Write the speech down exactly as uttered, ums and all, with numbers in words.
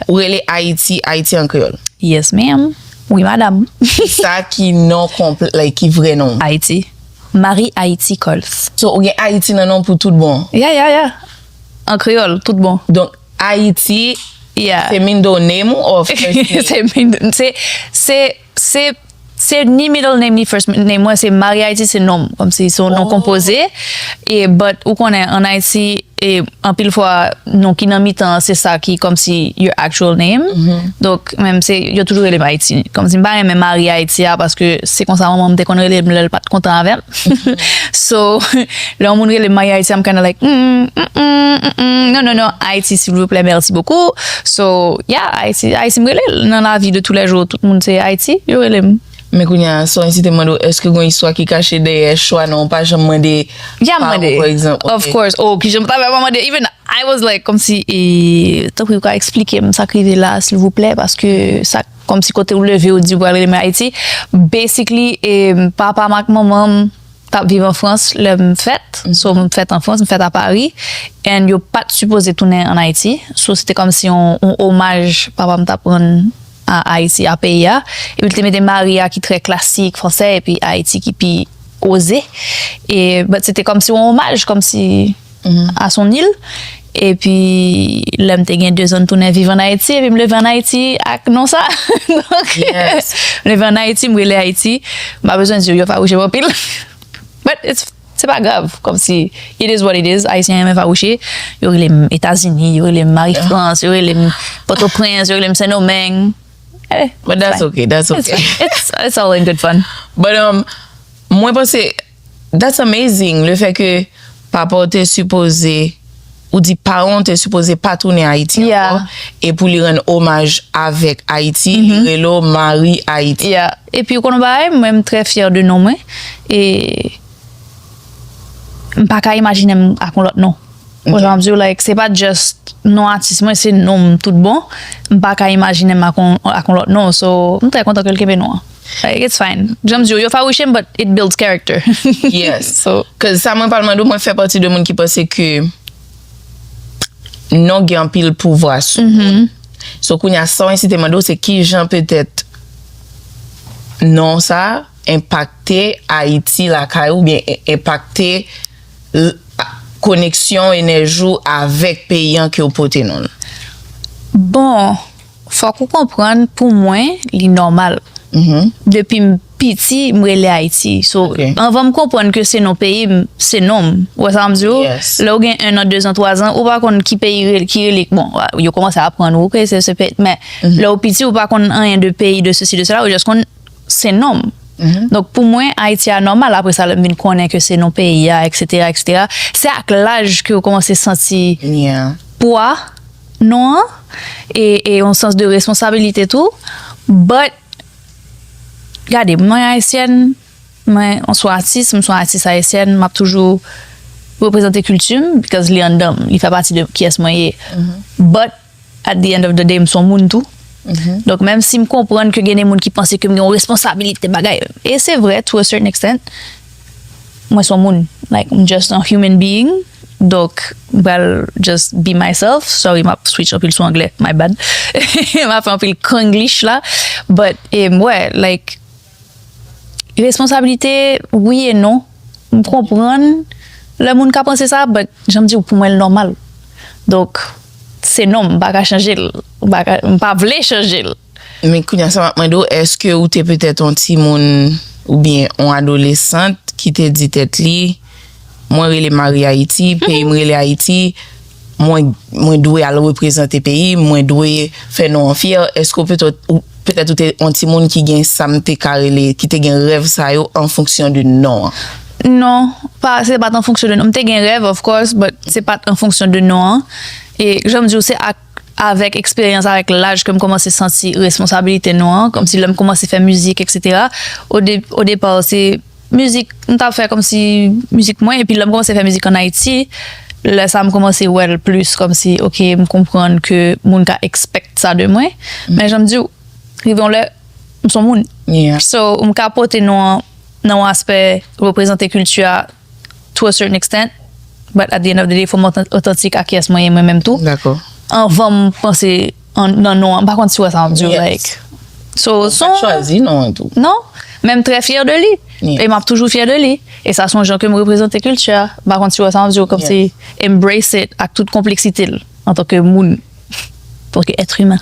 Ou rele Ayiti, Ayiti an kreyòl. Yes, ma'am. Wi, madam. Sa ki non konplè, like, ki vrè non. Ayiti. Marie Ayiti Coles. So, ou gen Ayiti nan non pou tout bon. Yeah, yeah, yeah. An kreyòl, tout bon. Donk, Ayiti, Yeah. se middle name ou first name? Se middle, se, se, se, se ni middle name ni first name. Mwen, se Marie Ayiti, se non m. Kòmsi se yon non konpoze. E, but, ou konnen, an Ayiti, e anpil fwa, non ki nan mitan an, se sa ki kòmsi your actual name. Donk, menm se, yo toujou rele m Ayiti. Kòmsi m pa renmen Marie Ayiti a, paske se konsa manman m te konn rele m lè l pa t kontan avè m. So, lè yon moun rele m Marie Ayiti, I'm kinda like, mm, mm, mm, mm, mm, non, non, non, Ayiti, silvouplè, merci beaucoup. So, yeah, Ayiti, Ayiti, m rele l nan lavi de tous les jours, tout moun se Ayiti, yo rele m. Men kounye a, so, si te mande w, èske gen yon istwa ki kache dèyè chwa non, ou pa janm mande Ya pa mande. Par exemple, Of ok. Course. Oh, kijan m ta fè pa mande? Even I was like, kòmsi, e, tanpri, ou ka eksplike m sa k rive la, silvouplè, paske sa, kòmsi kote ou leve, ou di ou pral rele m Ayiti. Basically, e, papa m ak manman m t ap viv an Frans lè m fèt. So, m fèt an Frans, m fèt a Paris. And yo pa t sipoze tounen an Ayiti. So, se te kòmsi yon, yon omaj papa m t ap rann a Ayiti, a peyi a. Epi l te mete Marie a ki trè klasik, fransè, epi Ayiti ki pi oze. E, but se te kòmsi yon omaj, kòmsi à son île. Epi, lè m te gen de zan, m tounen viv an Ayiti, epi m leve an Ayiti ak non sa. Donk, Yes. m leve an Ayiti, m rele Ayiti. M pa bezwen di w, yo fawouche m anpil. But it's, se pa grav, kòmsi, it is what it is. Ayisyen renmen fawouche. Yo rele m Etazini, yo rele m Marie France, yo rele m Pòtoprens, yo rele m Sendomeng. Eh, But that's fine. Okay, that's It's, okay. it's, it's all in good fun. But, um, mwen panse, that's amazing, le fè ke papa w te sipoze, ou di paran w te sipoze pa tounen Ayiti Yeah. ankò, e pou li rann omaj avèk Ayiti, li rele w Marie Ayiti. Yeah. Epi, ou konn yon bagay, mwen, m trè fyè de non mwen. E m pa ka imajine m ak yon lòt non. Ou sa m di w, like, se pa just non atis mwen, se non m tout bon. M pa ka imajine m ak yon, ak yon lòt non. So, m trè kontan ke l kenbe non an. Like, it's fine. Jan m di w, yo fawouche m, but it builds character. Yes. So, Cause sa mwen pral mande w, mwen fè pati de moun ki panse ke non gen anpil pouvwa sou moun. So, kounye a, sa w ensi te mande w, se kijan petèt non sa enpakte Ayiti lakay ou, oubyen e- enpakte l- koneksyon, enèji w avèk peyi an ke w pote non l. Bon, fòk ou konprann, pou mwen, li nòmal. Depi m piti, m rele Ayiti. So, Ok. Anvan m konprann ke se non peyi m, se non m. Ou wè sa m di w? Yes. Lè w gen un an, deux ans, trois ans, ou pa konn ki peyi rele, ki rele. Bon, yo kòmanse aprann ou, ok, se, se peyi. Men, lè w piti, ou pa konn anyen de peyi, de ceci, de cela, ou just konn se non m. Donk, pou mwen, Ayiti a nòmal. Apre sa, lè m vin konnen ke se non peyi a, et cetera, et cetera, se ak laj ke w kòmanse santi Yeah. pwa non an e, e yon sans de responsabilite tou. But, gade, mwen ayisyèn, mwen, m se yon atis, m se yon atis ayisyèn, m ap toujou reprezante kilti m, because li anndan m, li fè pati de kiyès mwen ye. But, at the end of the day, m se yon moun tou. Donk, menm si m konprann ke gen de moun ki panse ke m gen yon responsabilite bagay, e se vre, to a certain extent, mwen se yon moun. Like, I'm just a human being. Donk, m pral just be myself. Sorry, m ap switch anpil sou anglè. My bad. M ap fè anpil Kranglish la. But, e, m wè, like, responsabilite, wi e non. M konprann lè moun ka panse sa, but jan m di w, pou mwen, l nòmal. Donk, se non m, m pa ka chanje l. M pa ka, m pa vle chanje l. Men kounye a, sa m ap mande w, èske ou te petèt yon timoun oubyen yon adolesant ki te di tèt li, mwen rele Marie Ayiti, peyi m rele Ayiti, mwen, mwen dwe al reprezante peyi m, mwen dwe fè non an fyè? Èske ou petèt, ou, petèt ou te yon timoun ki gen sa m te ka rele, ki te gen rèv sa yo an fonksyon de non an? Non, pa, se pa t an fonksyon de non. M te gen rèv, of course, but se pa t an fonksyon de non an. E jan m di w, se ak, avèk eksperyans, avèk laj ke m kòmanse santi responsabilite non an, kòmsi lè m kòmanse fè mizik, et cetera. O de-, o depa, se mizik, m t ap fè kòmsi mizik mwen, epi lè m kòmanse fè mizik an Ayiti, lè sa m kòmanse wè l plis, kòmsi, ok, m konprann ke moun ka expect sa de mwen. Men jan m di w, rive yon lè, m se yon moun. Yeah. So, m ka pote non an nan yon aspè reprezante kilti a to a certain extent, but at the end of the day, fò m otan-, otantik ak kiyès mwen ye mwen menm tou. Dakò. Anvan m panse an- nan non an. M pa konn si w wè sa m ap di w, Yes. like. So, Ou se pa yon chwazi non an tou. Non, menm trè fyè de li. Yes. E m ap toujou fyè de li. E sa se yon jan ke m reprezante kilti a. M pa konn si w wè sa m ap di w, kòmsi embrace it ak tout konpleksite l antanke moun, antanke èt imen.